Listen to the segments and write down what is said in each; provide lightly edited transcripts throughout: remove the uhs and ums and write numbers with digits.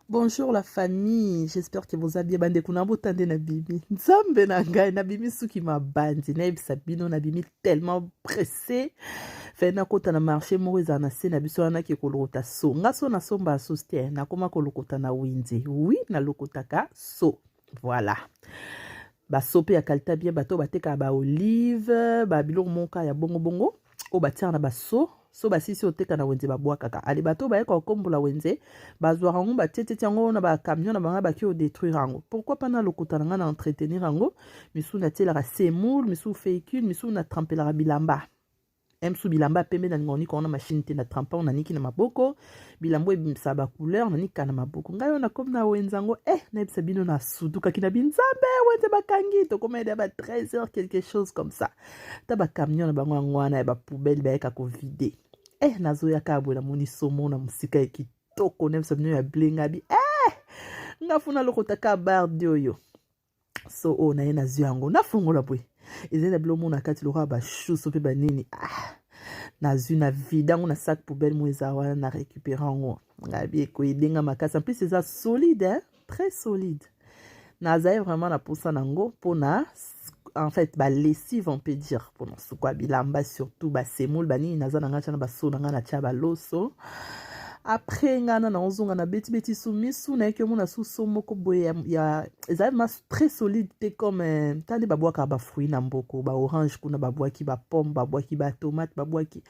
Bonjour la famille, j'espère que vous allez bien. Bandeko na botande na bimi. Nzambe na ngai na bimi suki mabandi na yebisa bino na bimi tellement pressé. Fait na kota na marché moko eza na se na biso wana ke kolokota so. Nga so na somba so te, na koma kolokota na wenze. Oui, na lokotaka so. Voilà. Ba so pe ya qualité bien, bato batekaka ba olive, ba biloko moko ya bongo bongo oyo batiaka na baso so basisi oteka na wenze babwakaka. Ale bato bayeka kokombola wenze bazwaka yango batietieti yango na bacamion na bango baki odétruire yango. Pourquoi pas nalokota na ngai na entretenir yango? Misusu natielaka semoule, misusu fécule, misusu natrempelaka bilamba msu bilamba pembe na lingo nika na machine te, na trempe naniki na maboko bilamba ebimisa bacouleur nanika na maboko. Ngai oyo nakomi na wenze yango nayebisa bino nasutukaki na binzambe wenze bakangi tokoma ede ya ba 13 heures, quelque chose comme ça. Ta bacamion na bango yango wana ya bapoubelle bayeka kovider. Nazoyaka boye, namoni somo na mosika ya kitoko, nayebisa bino ya blenga bi nga funa lokotaka bardi oyo so oyo naye nazwi yango nafongola boye, ezali na biloko moko na kati lokola bachoux mpe banini. Nazwi na vide yango na sac poubelle mo eza wana, na récupéré yango ngabi ekoyedenga makasi. En plus eza solide, hein? Très solide. Nazali vraiment na posa nango mpona en fait balessive, on peut dire, mpona sukwa bilamba, surtout basemoule banini. Naza na ngai tia na baso na ngai natia baloso. Après ngai na naozonga na betibeti su misu nayeki omona suso moko boye ya ezali ma très solide te, comme ta nde babwakaka bafruit na mboko, baorange kuna babwaki, bapomme babwaki, batomate babwaki.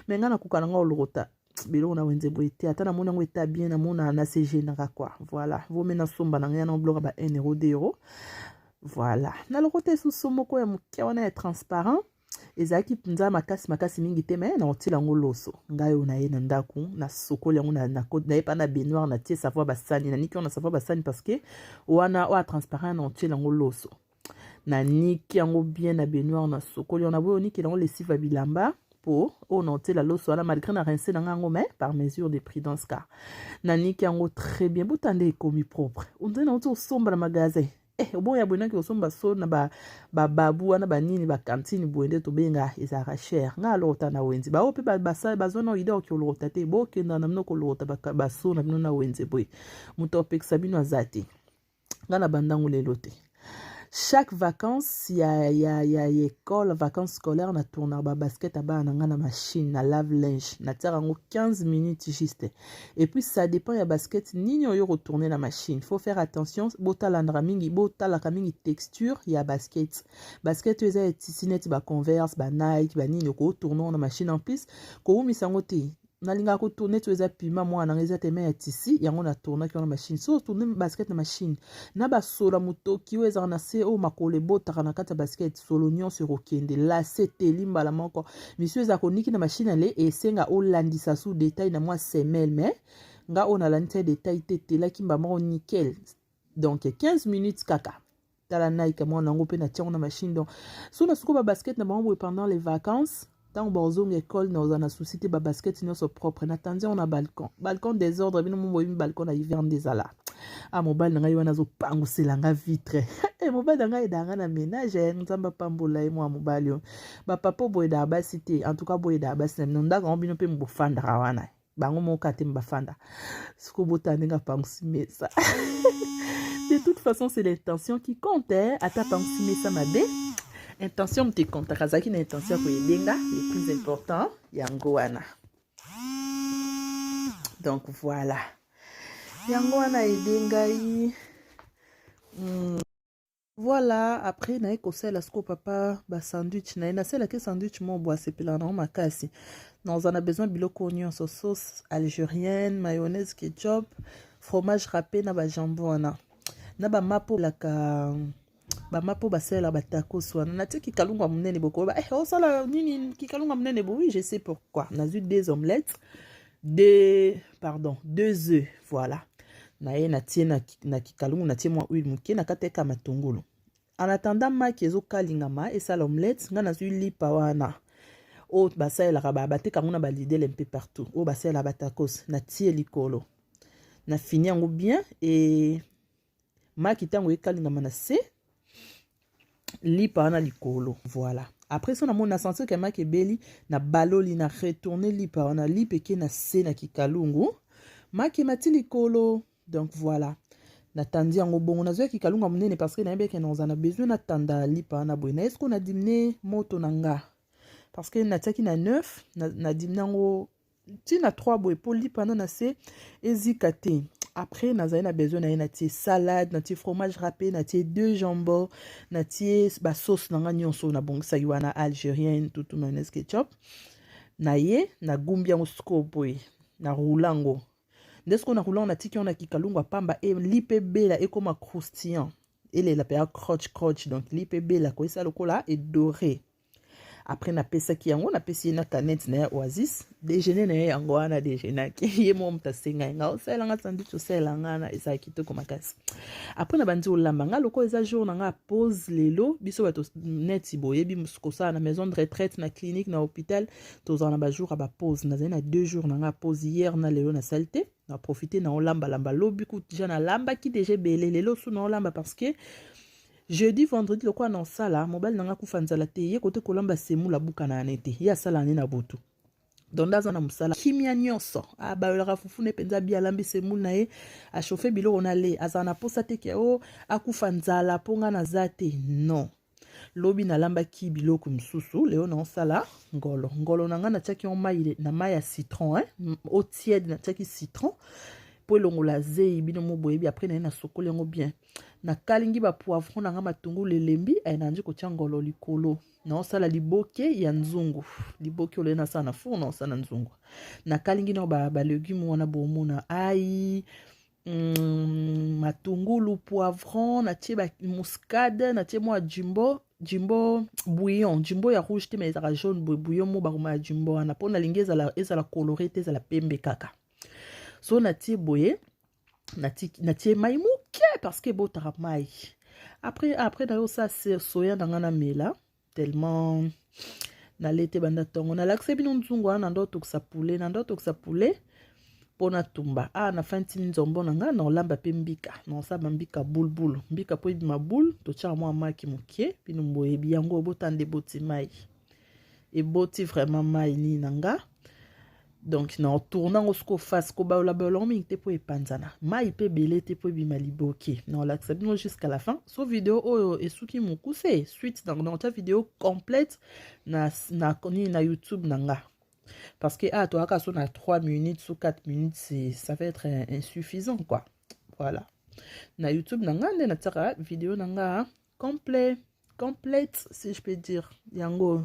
Mais ngai nakoka na ngai olokota biloko na wenze boye te. Ata namoni yango eta bien, namona na se gênaka quoi. Voilà, vome nasomba na ngai na biloko ba 1 euro, 2 euro. Voilà, nalokota esusu moko ya moke wana ya transparent, ezalaki mpenza makasi makasi mingi te, mais na otila yango loso. Ngai oyo naye na ndako, nasokoli yango, naye pa na baignoire, natie savon basani, naniki yango na savon basani, parce que wana oyo transparent na otiela yango loso. Naniki yango bien na baignoire, nasokoli yango, naboyi onikela yango lessive ya bilamba mpo oyo na otiela loso wana, malgré na rince na nga yango, mais par mesure de prudence car naniki yango très bien. Botanda ekomi propre, ondire na oti osomba na magasin. Oboya boye naki osomba so na bababu wana banini bakantine boye nde tobenga ezalaka cher. Ngai alokota na wenze. Bao mpe bazwa na idée oki olokota te, bokenda na bino kolokota baso na bino na wenze boye, moto apekisa bino aza te. Ngai na bandango lelo te. Chaque vacances ya école, vacances scolaire, na tournaka babasket ya bana na ngai na machine na lave linge, natiaka yango 15 minutes juste. Et puis ça dépend ya basket nini oyo kotourne na machine. Faut faire attention, botalandaka mingi, botalaka mingi texture ya basket. Basket oyo eza ya tissu neti baconverse, banike, banini, okotourne na machine. En plus kowumisa yango te. Nalingaka kotourne ti eza pima mwana nanga eza tema ya tissu yango na tournaki wana machine. So otourne basket na machine na basola motoki oyo ezalaka na se, oyo makolo ebotaka na kati ya basket, solo nyonso ekokende lase eteli mbala moko. Misu eza koniki na machine ale esenga olandisa su détail na mwa semelle, mais nga oyo nalandisa détail te, etelaki mbala moko nickel. Donc 15 minutes kaka. Tala Nike mwana yango mpe natia yango na machine. Donc so nasuko babasket na bango boye pendant les vacances, ntango bazonga école naoza na souci te, babasket nyonso propre. Natandi yango na balcon. Balcon désordre, bino mo boyebi balcon na hiver nde ezala. Ah, mobali na ngai wana azopangusela nga vitre. Mobali na ngai edanga na ménage, Nzambe apambola ye. Mwa mobali oyo bapapa boyedaka basi te. En tout cas boyedaka basi na bino ndako yango, bino mpe bofandaka wana, bango moko te bafanda. Sikoyo botala ndenge apangusi mesa. De toute façon, c'est l'intention qui compte, hein? Ata apangusi mesa mabe, intention moto ekontaka. Azalaki na intention ya koyebenga, le plus important yango wana. Donc voilà, yango wana aide ngai. Voilà, après naye kosalela sikoyo papa basandwich na ye. Nasalelaki sandwich moko boye asepelaka nango makasi. Naza na besoin biloko nyonso: sauce algérienne, mayonnaise, ketchup, fromage râpé na bajambon wana na bamapo laka bamapo basalelaka batacos wana. Natie kikalungu ya monene. Bokoyeba osala nini kikalungu ya monene bo? Oui, je sais pourquoi. Nazwi deux omelettes, deux, pardon, deux œufs. Voilà, naye natie na kikalungu, natie mwa huile moke na kati eka matungulu. En attendant maki ezokalingama esala omelette, ngai nazwi lipa wana oyo basalelaka, bateka yango na balidele mpe partout, oyo basalelaka batacos. Natie likolo, nafini yango bien. E maki ntango ekalingama na se, lipa wana likolo. Voilà, après so namoni, na sentir ke maki ebeli, na baloli, na retourne lipa wana, lipa eke na se na kikalungu, maki emati likolo. Donc voilà, natandi yango bongo. Nazwaki kalunga monene parce que nayebi eke nakozala na besoin natanda lipa wana boye. Naye sikoyo nadimine moto na nga parce que natiaki na 9, nadimine yango ntina 3 boye mpo lipa wana na se ezika te. Après nazali na besoin na ye, natie salade, natie fromage râpé, natie deux jambon, natie basauce na nga nyonso nabongisaki wana, algérienne, tutu, mayonnaise, ketchup. Na ye nagumbi yango sikoyo boye, na roula yango nde sikoyo na roula yango, natiki yango na kikalungu ya pamba e lipa ebela, ekóma croustillant, elela mpe ya croche croche. Donc lipa ebela koyesa lokola edoré. Après napesaki yango, napesi ye na canette na ye Oasis. Déjeuner na ye yango wana, déjeunaki ye moko. Moto asengai nga osalelanga sandwich, osalela nga na ezala kitoko makasi. Après na bandi olamba nga lokola eza jour na nga pause lelo. Biso bato neti boyebi kosala na maison de retraite, na clinique, na hôpital, tozala na bajour ya bapause. Nazali na 2 jours na nga pause, hier na lelo. Nasali te, na profite na olambalamba. Lobi kutu déjà nalambaki déjà ebele. Lelo su na olamba parce que jeudi, vendredi lokola na osala, mobali na nga kufa nzala te. Ye kote kolamba semula abuka na ane te, ye asala ane na butu. Donc nde aza na mosala kimia nyonso, abayolaka fufu ne mpenza bi, alambi semule na ye, achauffe biloko na le. Azala na posa te ke o akufa nzala mpo nga naza te, non. Lobi nalambaki biloko mosusu. Lelo naosala ngolo. Ngolo na ngai natiaki yango mai na mai ya citron, hein? Eau tiède, natiaki citron mpo elongola zei, bino mo boyebi. Après naye nasokoli yango bien, nakalingi bapoivron na ngai, matungulu elembi. Aye nandi kotia ngolo likolo. Naosala liboke ya nzungu, liboke oyo nasala na four. Naosala nzungu, nakalingi nao balégume wana bomona, ai, matungulu, poivron, natie bamuscade, natie mwa Jumbo, Jumbo bouillon, Jumbo ya rouge te, mais ezalaka jaune boye, bouillon mo bakoma ya Jumbo wana, mpo nalingi ezala coloré te, ezala pembe kaka. So natie boye, natie mai moke parce que ebotaka mai. Après nayosala soya na nga, namela tellement nalete banda ntongo. Nalakisa bino nzungu wana, na ndo otokisa poulet, na ndo otokisa poulet mpo natumba. Awa na fin ntini nzombo na nga, na olamba mpe mbika, na osala bambika bulbulu. Mbika mpo ebima bule, totiaka mwa maki moke, bino boyebi yango. Obotanda, eboti mai, eboti vraiment mai nini na nga. Donc na otourne yango sikoyo face, kobayola-bayola yango mingi te mpo epanzana mai mpe ebele te, mpo ebima liboke. Na olakisa bino jusqu'à la fin. So video oyo esuki mokuse, suite donc nakotia video complète na nini, na YouTube na nga, parce que ah, toyaka so na 3 minutes ou 4 minutes, ça va être insuffisant quoi. Voilà, na YouTube na nga nde natiaka video na nga complet, complète si je peux dire. Yango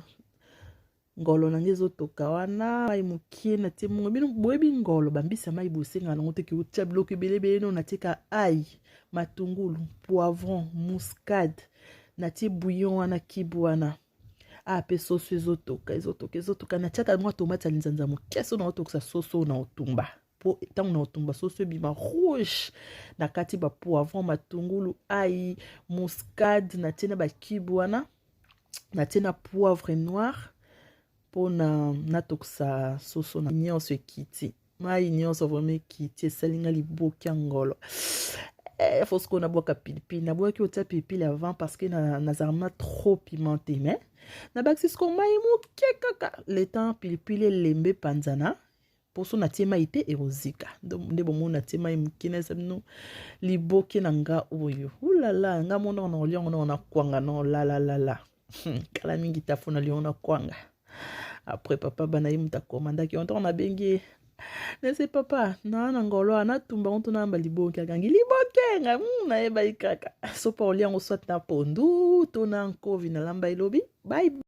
ngolo na ngai ezotoka wana, mai mokie natie mongo. Bino boyebi ngolo, bambisi ya mai, bosengaka nango teke otia biloko ebele ebele. No, natieka ai, matungulu, poivron, muscade, natie bouillon wana, kibu wana. Ah, mpe soso ezotoka, ezotoka, ezotoka. Natiaka mwa tomate ya linzanza moke so na otokisa soso na otumba, mpo ntango na otumba soso ebima rouge. Na kati bapoivron, matungulu, ai, muscade, natie na bakibu wana, natie na poivre noir mpona natokisa soso na nyonso. Ekiti mai nyonso vraiment, ekiti, esalinga liboki ya ngolo. Faut sikoyo nabwaka pilipili. Nabwaki otia pilipili avant parce que nazalama trop pimenté, mais nabakisi sikoyo mai moke kaka le temps pilipili elembe epanzana. Poso natie mai te, ekozika nde bomoni. Natie mai moke. Nayesa bino liboke na nga oyo, ulala, nga mona na oliango na na kwanga na olalalala. Kala mingi tafu na liongo na kwanga. Après papa bana ye moto akomandaki yango. Ntango nabengi ye, nese papa naa na ngolo anatumba ngo, tonayamba liboke, akangi liboke nga nayebaki kaka sopa oliango soit na pondu to na nkovi. Nalamba elobi. Bye.